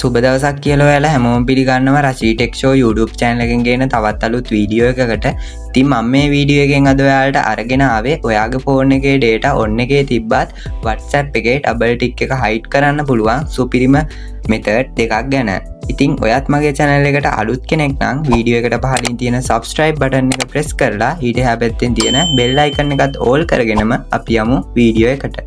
සුබ දවසක් කියලා ඔයාලා හැමෝම පිළිගන්නවා රෂී ටෙක් ෂෝ YouTube channel එකෙන් ගේන තවත් අලුත් වීඩියෝ එකකට. ඉතින් මම මේ වීඩියෝ එකෙන් අද ඔයාලට අරගෙන ආවේ ඔයාගේ ෆෝන් එකේ data on එකේ තිබ්බත් WhatsApp එකේ ඩබල් ටික් එක හයිඩ් කරන්න පුළුවන් සුපිරිම මෙතඩ් දෙකක් ගැන. ඉතින් ඔයත් මගේ channel එකට අලුත් කෙනෙක් නම් වීඩියෝ එකට පහලින් තියෙන subscribe button එක press කරලා ඊට එහා පැත්තෙන් තියෙන bell icon එකත් all කරගෙනම අපි යමු වීඩියෝ එකට.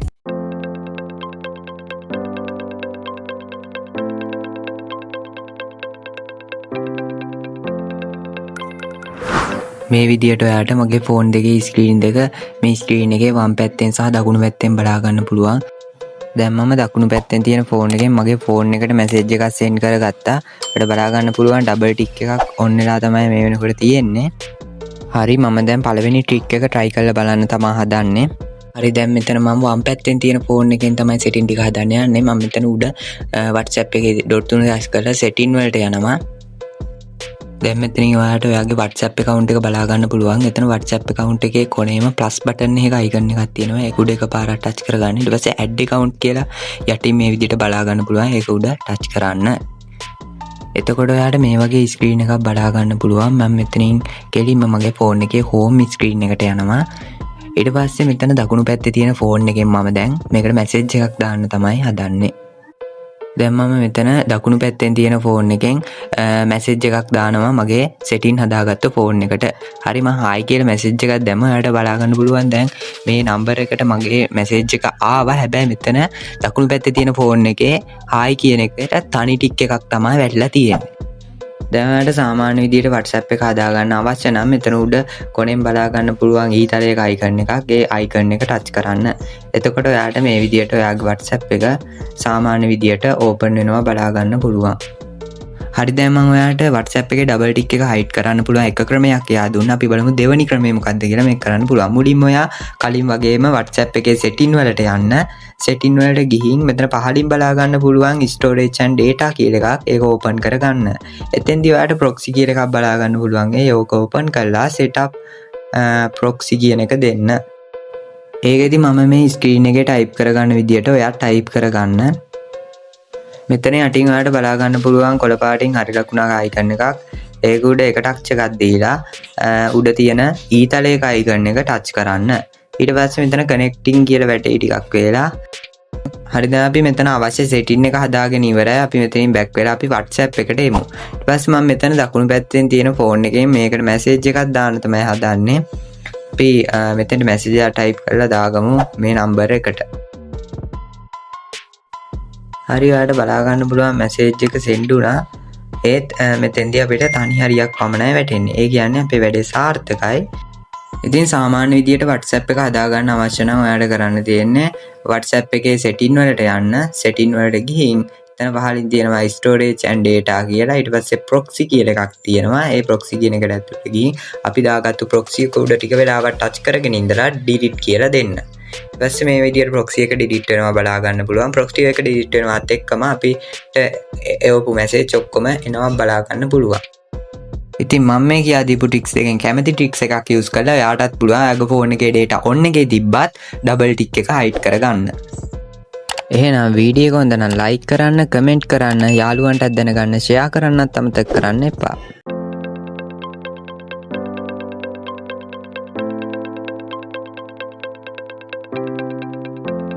මේ විදියට ඔයාට මගේ ෆෝන් දෙකේ ස්ක්‍රීන් දෙක මේ ස්ක්‍රීන් එකේ වම් පැත්තෙන් සහ දකුණු පැත්තෙන් බලා ගන්න පුළුවන්. දැන් මම දකුණු පැත්තෙන් තියෙන ෆෝන් එකෙන් මගේ ෆෝන් එකට මැසේජ් එකක් සෙන්ඩ් කරගත්තා. ඔයාලට බලා ගන්න පුළුවන් ඩබල් ටික් එකක් ඔන් වෙලා තමයි මේ වෙනකොට තියෙන්නේ. හරි, මම දැන් පළවෙනි ට්‍රික් එක try කරලා බලන්න තමා හදන්නේ. හරි, දැන් මෙතන මම වම් පැත්තෙන් තියෙන ෆෝන් එකෙන් තමයි සෙටින් ටික හදන්න යන්නේ. මම මෙතන උඩ WhatsApp එකේ ඩොට් තුන ටච් කරලා සෙටින් වලට යනවා. දැන් මෙතනින් ඔයාලට ඔයාගේ WhatsApp account එක බලා ගන්න පුළුවන්. එතන WhatsApp account එකේ කොනේම plus button එකක icon එකක් තියෙනවා. ඒක උඩ එකපාරක් ටච් කරගන්න. ඊට පස්සේ add account කියලා යටින් මේ විදිහට බලා ගන්න පුළුවන්. ඒක උඩ ටච් කරන්න. එතකොට ඔයාලට මේ වගේ ස්ක්‍රීන් එකක් බලා ගන්න පුළුවන්. මම මෙතනින් කෙලින්ම මගේ ෆෝන් එකේ හෝම් ස්ක්‍රීන් එකට යනවා. ඊට පස්සේ මෙතන දකුණු පැත්තේ තියෙන ෆෝන් එකෙන් මම දැන් මේකට මැසේජ් එකක් දාන්න තමයි හදන්නේ. දැන් මම මෙතන දකුණු පැත්තෙන් තියෙන ෆෝන් එකෙන් මැසේජ් එකක් දානවා මගේ සෙටින් හදාගත්ත ෆෝන් එකට. හරි, මං හායි කියලා මැසේජ් එකක් දැම්මා. ඔයාලට බලා ගන්න පුළුවන් දැන් මේ නම්බර් එකට මගේ මැසේජ් එක ආවා. හැබැයි මෙතන දකුණු පැත්තේ තියෙන ෆෝන් එකේ හායි කියන එකට තනි ටික් එකක් තමයි වැටිලා තියෙන්නේ. දැන් ඔයාලට සාමාන්‍ය විදියට WhatsApp එක හදාගන්න අවශ්‍ය නම් මෙතන උඩ කොනෙන් බලා ගන්න පුළුවන් ඊතලයක අයිකන් එකක්. ඒ අයිකන් එක ටච් කරන්න. එතකොට ඔයාලට මේ විදියට ඔයාගේ WhatsApp එක සාමාන්‍ය විදියට ඕපන් වෙනවා බලා ගන්න පුළුවන්. හරි, දැන් මම ඔයාලට WhatsApp එකේ ඩබල් ටික් එක හයිඩ් කරන්න පුළුවන් එක ක්‍රමයක් එයා දුන්නා. අපි බලමු දෙවෙනි ක්‍රමය මොකක්ද කියලා මේක කරන්න පුළුවන්. මුලින්ම ඔයා කලින් වගේම WhatsApp එකේ සෙටින් වලට යන්න. සෙටින් වලට ගිහින් මෙතන පහලින් බලා ගන්න පුළුවන් storage and data කියලා එකක්. ඒක ඕපන් කරගන්න. එතෙන්දී ඔයාලට proxy කියලා එකක් බලා ගන්න පුළුවන්. ඒ ඕක ඕපන් කරලා setup proxy කියන එක දෙන්න. ඒකෙදි මම මේ ස්ක්‍රීන් එකේ ටයිප් කරගන්න විදියට ඔයා ටයිප් කරගන්න. මෙතන යටින් ඔයාලට බලා ගන්න පුළුවන් කොළ පාටින් හරි ලකුණක් අයිකන් එකක්. ඒක උඩ එක ටච් එකක් දීලා උඩ තියෙන ඊතලයක අයිකන් එක ටච් කරන්න. ඊට පස්සේ මෙතන කනෙක්ටිං කියලා වැටේ ටිකක් වෙලා. හරි, දැන් අපි මෙතන අවශ්‍ය සෙටින් එක හදාගෙන ඉවරයි. අපි මෙතනින් බැක් වෙලා අපි WhatsApp එකට එමු. ඊට පස්සේ මම මෙතන දකුණු පැත්තෙන් තියෙන ෆෝන් එකෙන් මේකට මැසේජ් එකක් දාන්න තමයි හදන්නේ. අපි මෙතනට මැසේජ් එකක් ටයිප් කරලා දාගමු මේ නම්බර් එකට. හරි, ඔයාලට බලා ගන්න පුළුවන් මැසේජ් එක සෙන්ඩ් වුණා. ඒත් මෙතෙන්දී අපිට තනි හරියක් පමණයි වැටෙන්නේ. ඒ කියන්නේ අපේ වැඩේ සාර්ථකයි. ඉතින් සාමාන්‍ය විදියට WhatsApp එක හදාගන්න අවශ්‍ය නම් ඔයාලට කරන්න තියෙන්නේ WhatsApp එකේ සෙටින් වලට යන්න. සෙටින් වලට ගිහින් එතන පහලින් තියෙනවා storage and data කියලා. ඊට පස්සේ proxy කියලා එකක් තියෙනවා. ඒ proxy කියන එකට ඇතුළට ගිහින් අපි දාගත්තු proxy එක උඩ ටික වෙලාවක් ටච් කරගෙන ඉඳලා delete කියලා දෙන්න. ඊට පස්සේ මේ විදියට proxy එක delete වෙනවා බලා ගන්න පුළුවන්. Proxy එක delete වෙනවත් එක්කම අපිට එවපු මැසේජ් ඔක්කොම එනවා බලා ගන්න පුළුවන්. ඉතින් මම මේ කියා දීපු ට්‍රික්ස් දෙකෙන් කැමති ට්‍රික්ස් එකක් යූස් කරලා ඔයාටත් පුළුවන් ඔයාගේ ෆෝන් එකේ data on එකේ තිබ්බත් ඩබල් ටික් එක හයිඩ් කරගන්න. එහෙනම් වීඩියෝ එක හොඳ නම් ලයික් කරන්න, කමෙන්ට් කරන්න, යාළුවන්ටත් දැනගන්න ෂෙයා කරන්නත් අමතක කරන්න එපා.